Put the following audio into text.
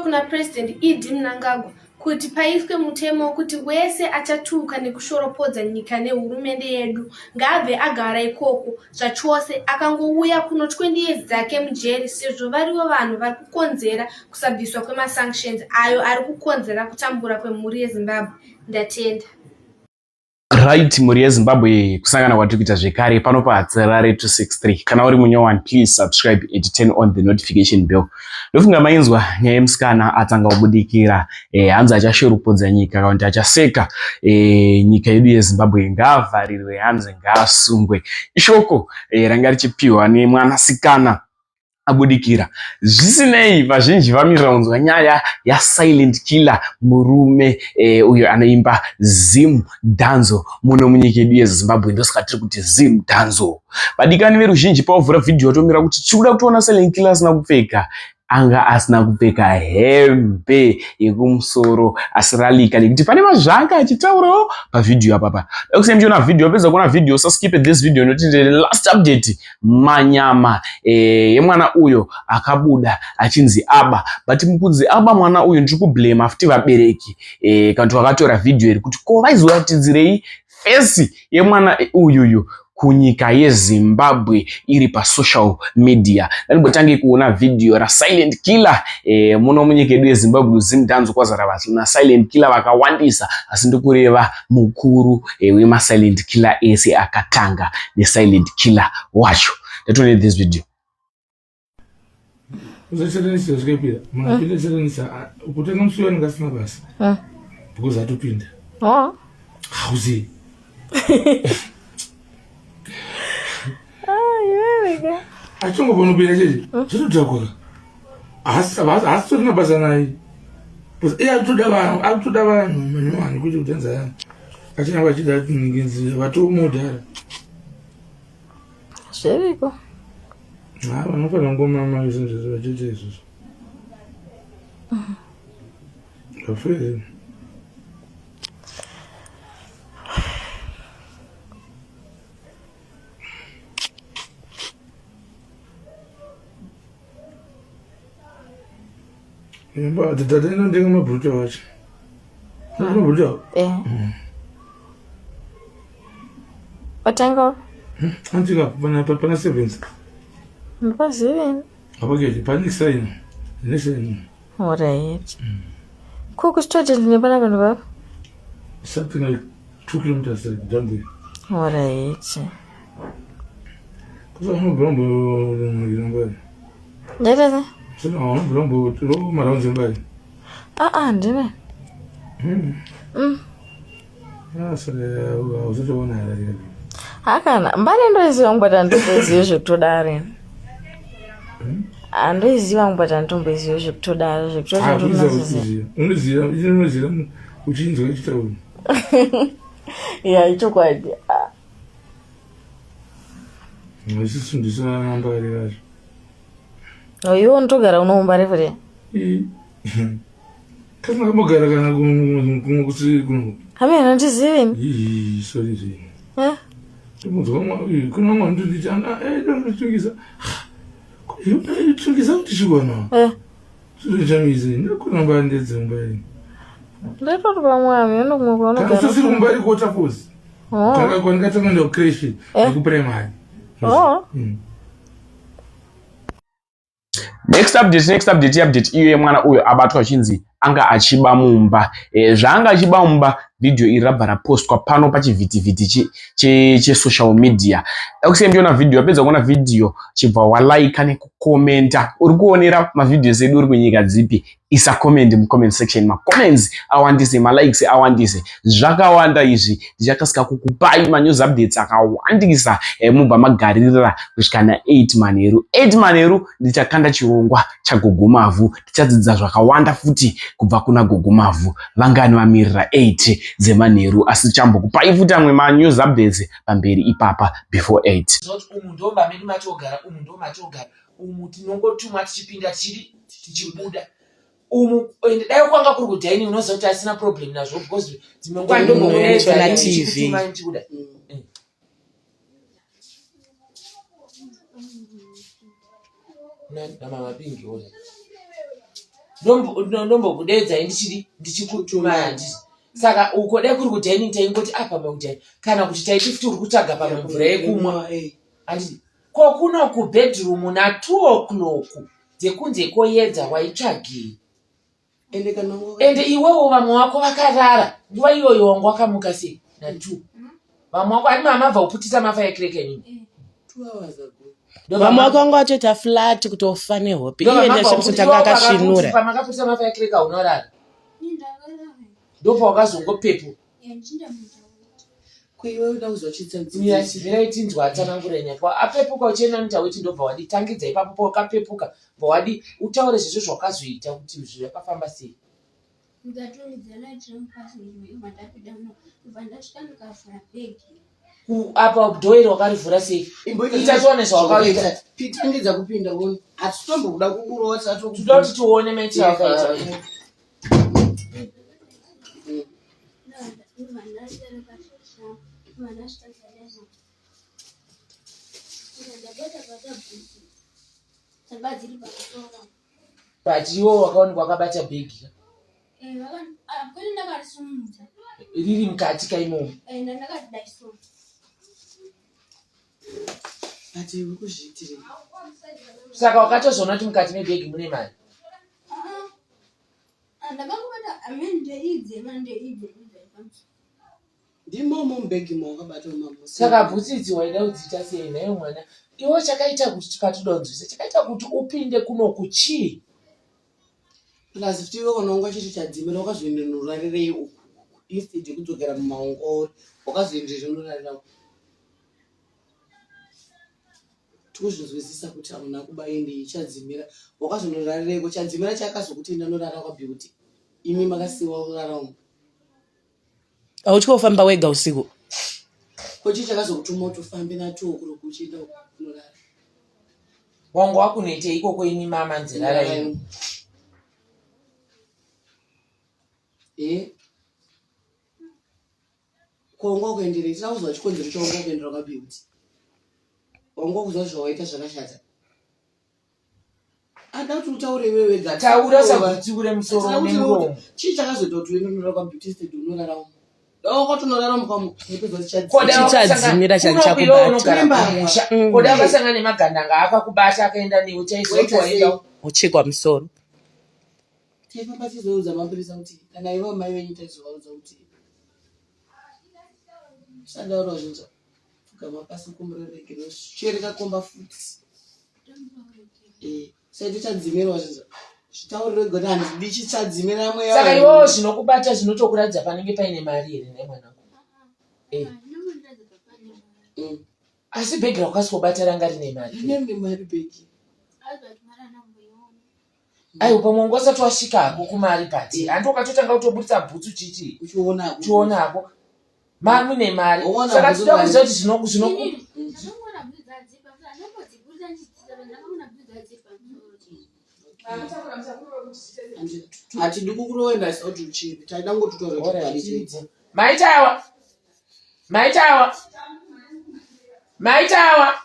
kuna President ED Mnangagwa kuti paiswe mutemo wekuti wese achatuka nekushoropodza nyika nehurumende yedu ngaabve agara ikoko zvachose akangouya kuno 20 years dzake mujeri sezvo varivo vanhu vari kukonzera kusabviswa kwemasanctions ayo ari kukonzera kutambura kwemhuri yeZimbabwe. Ndatenda. Right, mhuri yeZimbabwe, kusangana kwatiri kuita zvekare pano paHatsirare 263. Kana uri munyowani, please subscribe and turn on the notification bell. Ndofunga mainzwa nyaya yemusikana atanga kubudikira hanzi achashoropodza nyika kana kuti achaseka nyika yedu yeZimbabwe, ngaavharirwe, hanzi ngaasungwe. Ishoko ranga richipiwa nemwanasikana abudikira. Zvisinei, vazhinji vamirira kunzwa nyaya yaSilent Killer, murume uyo anoimba Zim Danzo muno munyika yedu yeZimbabwe. Ndosaka tiri kuti Zim Danzo. Vadikani veruzhinji pavavhura vhidhiyo vatomira kuti tiri kuda kutoona Silent Killer asina kupfeka. Anga asina kupfeka hembe yekumusoro asi ralika nekuti pane mazvanga achitaurawo pavhidhiyo apapa. Dakusiya muchiona vhidhiyo, apedza kuona vhidhiyo usaskipe this video nekuti the last update manyama yemwana uyo akabuda achinzi aba, but mukudzi aba mwana uyu ndiri kublame futi vabereki kana kuti vakatora vhidhiyo iri kuti ko vaizoratidzirei fesi yemwana uyuyu kunyika yeZimbabwe iri pasocial media. Ndambotange kuona vhidhiyo raSilent Killer muno munyika yedu yeZimbabwe, Zimdanzo kwazara na Silent Killer vakawandisa, asi ndikureva mukuru wemaSilent Killer ese akatanga neSilent Killer wacho. Ndatone this video. Usacherenesa zvikaipira munhu apinda cherenesa kutenga musi anenge asina basa because atopinda hauzivi. Achongobva unopinda chete zvotodhakwa, haasitorina basa naye because iye akutoda vanhu, akutoda vanhu manyowani kwete kuti anzi achina vachida ngenzi vatomodhara. Zviriko. Vanofanira kungomama izvo zvese vachiita izvozvo. Vafere. Tata inondenga mabhurutu wacho. Mabhurutu? Eh. Watenga? Antika pana pana sevens. Ndipazivi. Apaketi pane sign. Ne sign. Alright. Ko kusitoti ndine pana vanhu vavo? Something like 2 kilometers down there. Alright. Kusa unobva mbo. Ndaita Saka unobva mbo ro marounds embari. Ah ah ndine. Ah, saka uzotoona here. Hakana, mbare ndoiziva but handitomboizivi zvekutodaro. Handoiziva but handitomboizivi zvekutodaro zvekutoti Ah, ndinoziva. Unoziva, unoziva uchinzwa ichitaura. Ya, ichokwadi. Ah. Isusu ndisana mbari vacho. Oh, iwe unotogara unoumba refu re? Kana kambogara kana kumwe kusi kuno. Hame handizivi. Ii, sorry zvi. Eh? Ndibvunzwa mwa kuna mwa nditi ana ndotungisa. Tungisa kuti chigona. Eh. Zvinochamizi ndakuna mbari ndedzimba ini. Ndaitoti pamwe hame unokumwe Kana kwaunogara. usasiri kumbari kuota fuzi. Oh. Tanga kwandikatanga kuenda kucreche nekuprimary. Oh. Next update, next update, update iyo yemwana uyo abatwa achinzi anga achiba mumba. Zvaanga achiba mumba, video iri rabva rapostwa pano pachivhitivhiti chesocial media. Dakusiya ndiona video, apedza kuona video chibva walike nekukomenta. Uri kuonera mavideos edu uri kunyika dzipi? Isa comment mucomment section, macomments awandise, malikes awandise, zvakawanda izvi. Ndichakasika kukupai manews updates akawandisa mubva magaririra kusvika na 8 manheru. 8 manheru ndichakanda chirongwa chaGogo Mavhu, tichadzidza zvakawanda futi kubva kuna Gogo Mavhu. Vangani vamirira 8 dzemanheru? Asi tichambokupai futi amwe manews updates pamberi ipapa before 8. Zoti umu ndo mamedu matogara, umu ndo matogara, umu tinongotumwa tichipinda tichiri tichibuda umu. Ende dai kwanga kuri kudining, unoziva kuti asina problem nazvo because dzimwe nguva Unoona TV. ndombokuchibuda ndichibuda. Namama Pingi ona. Ndombokudeedzai ndichidi ndichikutumai handiti saka uko dai kuri kudining taingoti apa ah, pakudai kana kuti taiti futi uri kutsvaga pamwe mvura yekumwa eh. handiti ko kuno kubedroom na two o'clock dzekunze koyedza waitsvagei ende iwewo vamwe vako vakarara nguva iyoyo wanga wakamuka sei na two vamwe vako ani mamabva kuputisa mafirecracker inini eh. Vamwe vako vanga vatoita flat kutofa nehope iye ndashamisa tanga akasvinura. Pamakaputisa mafirecracker unorara ndopawakazongopepo mirai tinzwa atsanangura nyaya apepuka uchienda notawiti ndobva wadi tangidza ipapo pawakapepuka bva wadi utaure zvese zvawakazoita kuti zvakafamba sei apa dhoiri wakarivhura sei ita tione zvawakaita pitangidza kupinda uone hatitombokuda kukurova toda kuti tione maitiro akaita But iwo wakaonekwa wakabata bhegi ka? Eh, ah, Riri mukati ka imomo. Eh, But uri kuzviitirei? Saka wakatozoona kuti mukati mebhegi mune mari? Ah, ah. Ndakangobata amene ndeidzi ndeidzi Ndimomo mubhegi mawakabata mamusi. Saka bhutsi idzi waida kudziita sei nhaiwe mwana? Iwe chakaita kuti tikatoda kunzwisa chakaita kuti upinde kunoku chii? Plus futi iwe kana wanga uchiti chadzimira wakazoenda norarirei uku instead yekudzokera mumaongo wakazoendera norarira uku. Tikuzvinzwisisa kuti hauna kuba ende ichadzimira wakazonorarireiko chadzimira chakazokuti enda norara kwaBeauty imi makasiwa kurara umu. Hautyi kufamba wega usiku? Ko chii chakazokutuma kuti ufambe natwo o'clock uchienda kunorara? Wangu wakunoitei ikoko imi mama nzirara imi. Eh? Ko wanga wakuenderei? Tira kuzwa chikonzero chawanga wakuendera kwaBeauty. Wanga wakuziva zvawaita zvakashata. Ada kuti utaure iwewe wega. Taura sakutsiure musoro nemuromo. Chii chakazoita kuti uende unorara kwaBeauty instead unorara umo? Dai wakatonorara umo kwamu Chichadzimira chakubata. Koda wakasangana nemagandanga akakubata akaenda newe chaizoti waenda Wochekwa musoro. Taifamba tizoudza mapurisa kuti kana ivo mai venyu taizovaudza kuti usadaura zvinzwa pfugama pasi kumbira ruregerero chereka komba futi eh, saite chadzimirwa zvinzwa zvitaurire gona handidi chichadzimira mweya saka iwewo zvinokubata zvinotokuratidza panenge paine mari here nhai mwanangu eh. Asi bhegi rakaswobata ranga rine mari rine mari bhegi aiwa pamwe wanga usati wasvika hako kumari but handi wakatotanga kutoburitsa bhutsu chichi uchiona hako mune mari saka tinoda kuziva kuti zvino zvino hatidi kukuroenda kuti uchipi taida ngototaura chokwadi chete maitawa maitawa maitawa.